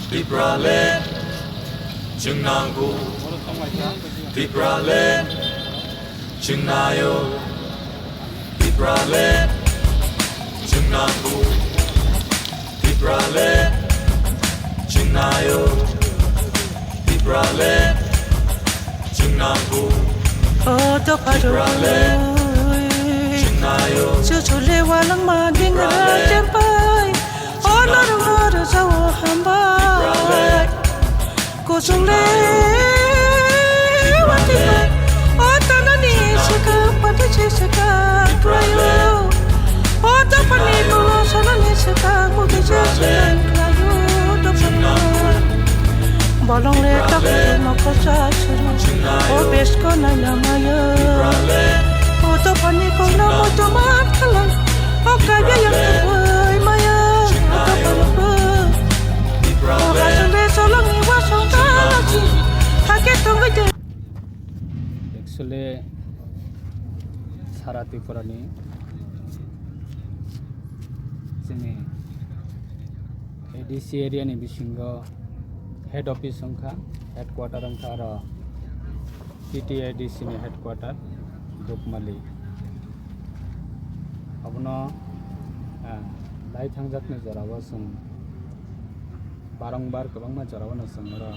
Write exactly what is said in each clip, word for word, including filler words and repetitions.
Tipraland chwng nango. Tipraland chwng naio. Tipraland chwng nango. Tipraland chwng naio. Tipraland chwng nango. O dopha rok. Tipraland chwng naio. Chuchu le walangma dingra. Tipraland chempai. O norok no rwjao hambai. Tipraland. Kuchung le watwi bai. O tanani swkang pati se swkang khlaio. O dophani kulo sanani swkang mugi se swkang khlaio. Dophani bolong le takhuk mokol sa suru. O besko naina mayo. O dophani kokno muitu man khalai. O kaiya yang tubui mayo. O dophani bo. O hasung le solongni wasong tangsi. Hake tongwi de. Actually, sara Tripura ni chini A D C area ni bisingo head office wngkha, headquarter wngkha aro T T A D C ni headquarter Dukmali. Abono, ah, lai thangjakni jorao chwng barongbar kwbangma jorao no chwng oro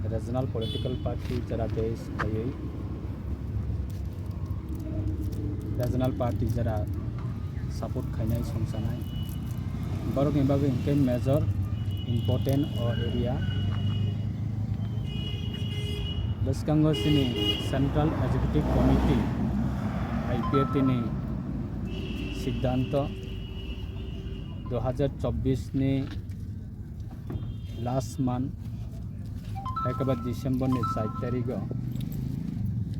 regional political party jora base khaiwi regional party jora support khainai songsanai borokni bagwi hwnkhe major important o area. Bwskango chini Central Executive Committee, I P F T ni siddanto, dui hajar chobbish ni last month, ekaba December ni char tarigo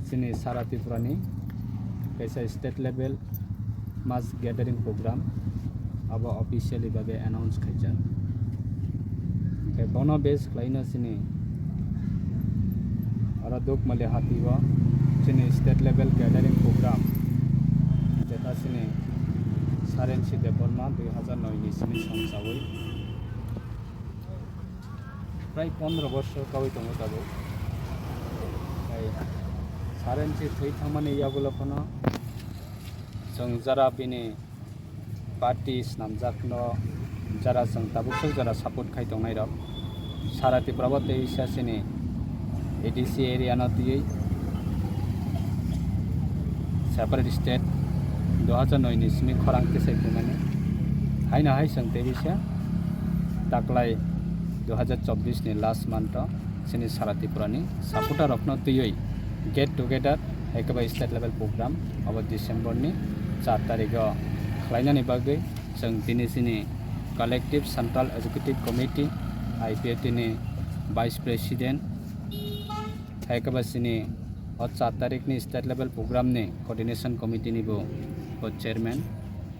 chini sara Tripura ni kaisa state level mass gathering program abo officially babe announce khaijak. Hwnkhe bono base khlaino chini oro Dukmali hati o chini state level gathering program, jeta chini Sarensi Debbarma dui hajar noi ni simi songchawi prai pondro borsor kawi tongo tabuk. Tei Sarensi thwi thangmani yagulo phano chwng jara bini party snamjakno jara chwng tabuk sok jara support khai tongnai rok. Sara Tripura bo tei wngsa chini A D C area no twiwi separate state dui hajar noi ni simi khorang tisai phaimani. Haino hai chwng tei wngsa taklai dui hajar chobbish ni last month o chini sara Tripura ni supporter rok no twiwi get together hai khe bai state level program abo December ni char tarik o khlainani bagwi chwng tini chini Collective Central Executive Committee, I P F T ni Vice President, hai khe bai chini o char tarik ni state level program ni coordination committee ni bo, bo chairman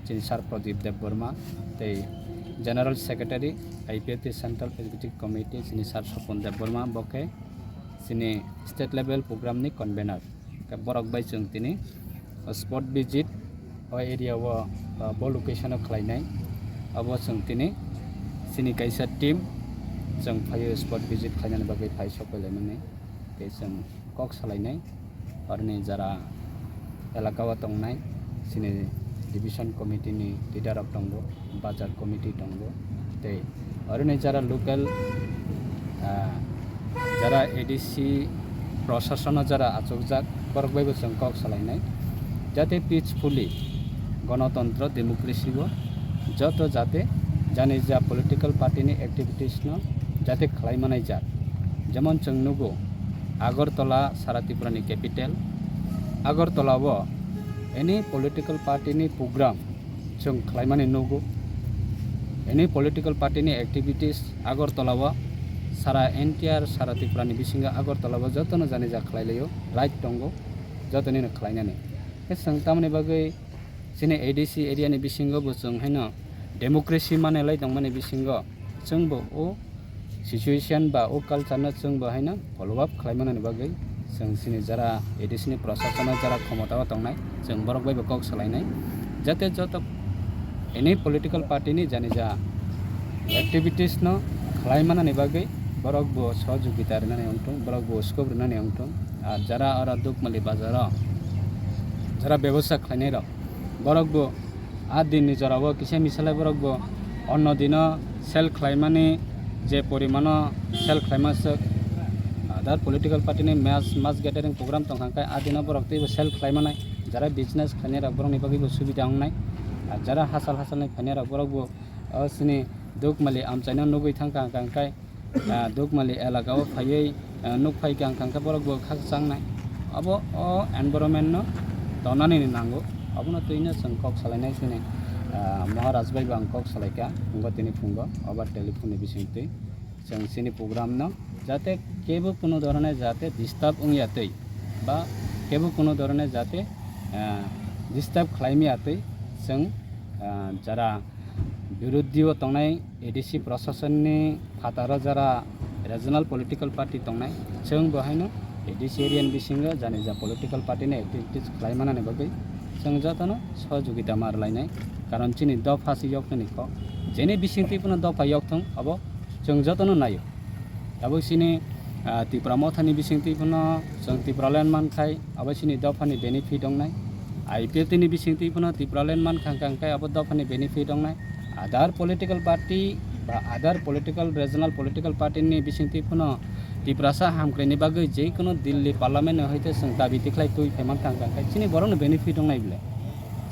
chini Sir Pradip Debbarma tei General Secretary I P F T Central Executive Committee chini Sir Sopon Debbarma bo khe chini state level program ni convener. Khe borok bai chwng tini spot visit o area o, uh, bo location o khlainai. Abo chwng tini chini kaisa team chwng phaio spot visit khlainani bagwi phai sok pai laimani. Tei chwng kok salainai, oroni jara elaka o tongnai chini division committee ni leader rok tongo, bazar committee tongo, tei oroni jara local, ah, jara A D C prosasono jara achukjak, borok bai bo chwng kok salainai, jate peacefully gonotontro, democracy o joto jate jani ja political party ni activities no jate khlai manai jak. Jemon chwng nugo, Agartala sara Tripura ni capital. Agartala o any political party ni program chwng khlaimani nugo. Any political party ni activities Agartala o sara entire sara Tripura ni bisingo Agartala o jotono jani ja khlai laio, right tongo, jotonino khlainani. Khe chwng tamoni bagwi chini A D C area ni bisingo bo chwng haino democracy manwi lai tongmani bisingo chwngbo o situation ba o culture no chwngbo haino follow up khlai manani bagwi chwng chini jara A D C ni prosasono jara khomota o tongnai chwng borok bai bo kok salainai jate joto any political party ni jani ja activities no khlai manani bagwi borok bo sohojogita rinani wngthung, borok bo scope rinani wngthung. Ar jara oro Dukmali bazaro jara bebosa khlainai rok, borok bo a dinni jorao kisa misalai borok bo onno dino sell khlaimani je porimano sell khlaima swk, other political party ni mass, mass gathering program tongkha khe a dino borok teibo sell khlaimanai. Jara business khlainai rok borokni bagwi bo subida wngnai. Ar jara hachal hachalni phainai rok borok bo o chini Dukmali amchaino nugwi thangkha, hwnkha khe, ah, Dukmali elaka o phaiwi, ah, nuk phaikha, hwnkha khe borok bo khakchangnai. Abo o environment no tonani ni nango. Abono twino chwng kok salainai chini, ah, Maharaj bai bo ang kok salaikha, phungo tini phungo obo telephone ni bisingtwi. Chwng chini program no jate kebo kuno dhorone jate disturb wngya twi ba kebo kuno dhorone jate, ah, disturb khlaimya twi chwng, ah, jara birodhi o tongnai A D C prosasonni phataro jara regional political party tongnai, chwng bo haino A D C area ni bisingo jani ja political party ni activities khlai manani bagwi chwng jotono sohojogita ma rwlainai. Karon chini dopha se yoknani kok, jeni bisingtwi phano dopha yokthung, abo chwng jotono naio. Tabuk chini, ah, Tipra Mothani bisingtwi phano chwng Tipraland mankhai, abo chini dophani benefit wngnai. I P F T ni bisingtwi phano Tipraland mankha hwnkha khe abo dophani benefit wngnai. Other political party ba other political, regional political party ni bisingtwi phano Tiprasa hamkraini bagwi je kono Delhi parliament ni hoite chwng dabi tikhlai twi phaimankha hwnkha khe chini borokno benefit wngnai bwle.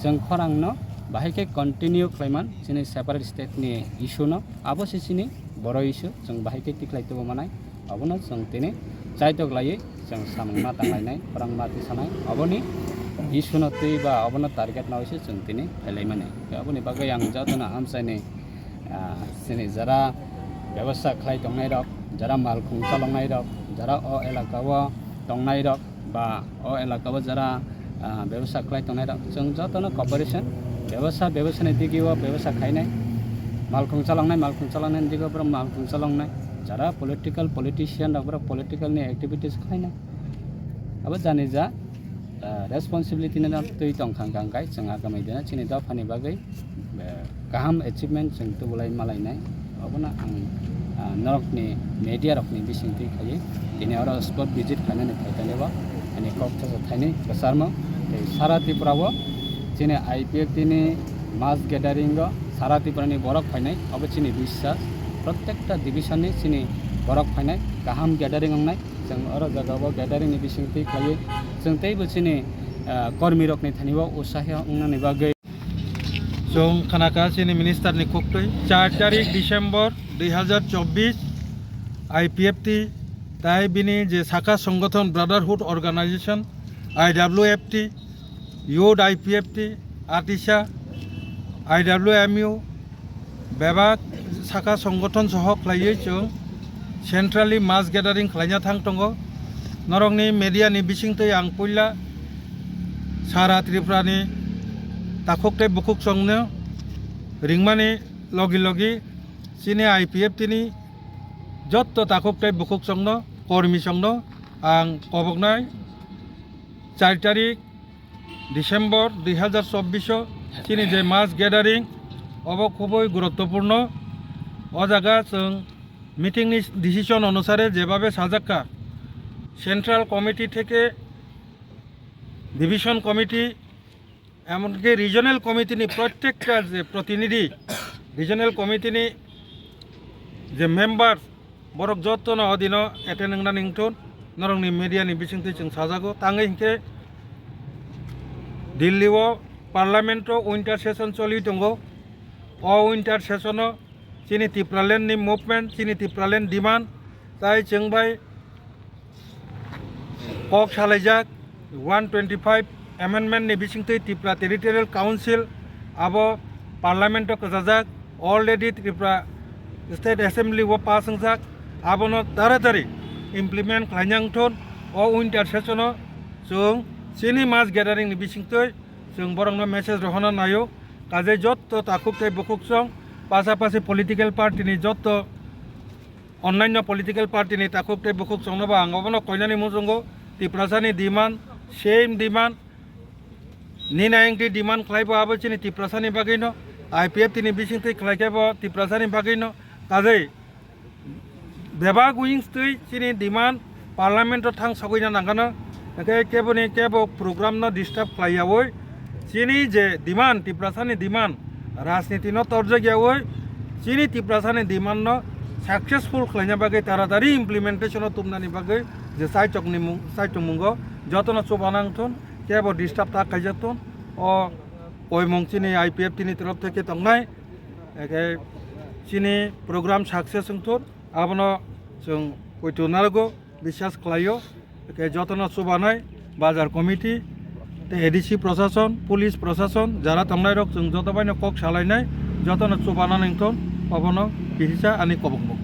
Chwng khorangno bahai khe continue khlaiman chini separate state ni issue no, abo se chini boro issue, chwng bahai khe tikhlai tubu manai. Abono chwng tini chaitok laiwi chwng samung ma tanglainai, khorang ma tisanai, aboni issue no twi ba abono target nawi se chwng tini phailai mani. Aboni bagwi ang jotono amchaini, ah, chini jara bebasa khlai tongnai rok, jara malkhung chaloknai rok, jara o elaka o tongnai rok, ba o elaka o jara, ah, bebasa khlai tongnai rok, chwng jotono cooperation, bebasa, bebasani digi o bebasa khainai, malkhung chaloknai, malkhung chaloknai digi o borok malkhung chaloknai, jara political, politician rok borok political ni activities khlainai, abo jani ja, ah, responsibility no twi tongkha hwnkha khe chwng agamai dino chini dophani bagwi, eh, kaham achievement chwng tubulai malainai. Obono ang, ah, norokni media rokni bisingtwi khaiwi tini oro spot visit khlainani phaikha lebo ani kok thaisa thaini kwcharmo. Tei sara Tripura o chini I P F T ni mass gathering o sara Tripura ni borok phainai, obo chini biswas. Protekta division ni chini borok phainai, kaham gathering wngnai. Chwng oro jaga o gathering ni bisingtwi khaiwi chwng teibo chini, ah, kormi rokni thani o usahi wngnani bagwi. Chwng khanakha chini minister ni khuktwi, char tarik December dui hazar chobbish, I P F T tai bini je sakha songgothon Brotherhood Organization, I W F T, Youth I P F T, Atisa, I W M U, bebak sakha songgothon soho khlaiwi chwng centrally mass gathering khlaina thang tongo. Norokni media ni bisingtwi ang puila sara Tripura ni takhuk tei bukhuk chwngno ringmani logi logi chini I P F T ni jotto takhuk tei bukhuk chwngno, kormi chwngno ang koboknai char tarik December dui hazar chobbish o chini je mass gathering, obo khubui guruttopurno. O jaga chwng meeting ni decision onusare jebabe sajakka, central committee theke division committee, emonki regional committee ni prottekta je protinidhi, regional committee ni je member, borok jottono o dino attend wngnani wngthun. Norokni media ni bisingtwi chwng sajago. Tangwi hinkhe Delhi o parliament o winter session choli tongo. O winter session o chini Tipraland ni movement, chini Tipraland demand, tai chwng bai kok salaijak, one twenty five amendment ni bisingtwi Tripura Territorial Council abo parliament o kwchajak, already Tripura State Assembly o pass wngjak, abono taratari implement khlaina wngthun. O winter session o chwng chini mass gathering ni bisingtwi chwng borokno message rohorna naio, kajai jotto takhuk tei bukhuk chwng pasapasi political party ni jotto Onnainyo political party ni takhuk tei bukhuk chwngno bo ang obono koinani muchungo, Tiprasani demand, same demand, nini ayang twi demand khlai bo abo chini Tiprasani bagwino, I P F T ni bisingtwi khlai khe bo Tiprasani bagwino, kajai Bebak wings twi chini demand parliament o thang sogwina nangano, hwnkhe keboni kebo program no disturb khlai yawi chini je demand, Tiprasani demand, rajniti no torjak yawi chini Tiprasani demand no successful khlaina bagwi, taratari implementation o tubnani bagwi je saichokni mung, saichokmungo jotono chuba nangthun, kebo disturb ta khaijak thun. O koimung chini I P F T ni torof theke tongnai, hwnkhe chini program success wngthun, abono chwng poito narwgo, biswas khlaio. Hwnkhe jotono chubanai bazar committee tei A D C prosason, police prosason, jara tongnairok chwng joto baino kok salainai, jotono chubana nangthun, obono kisa ani kobokmung.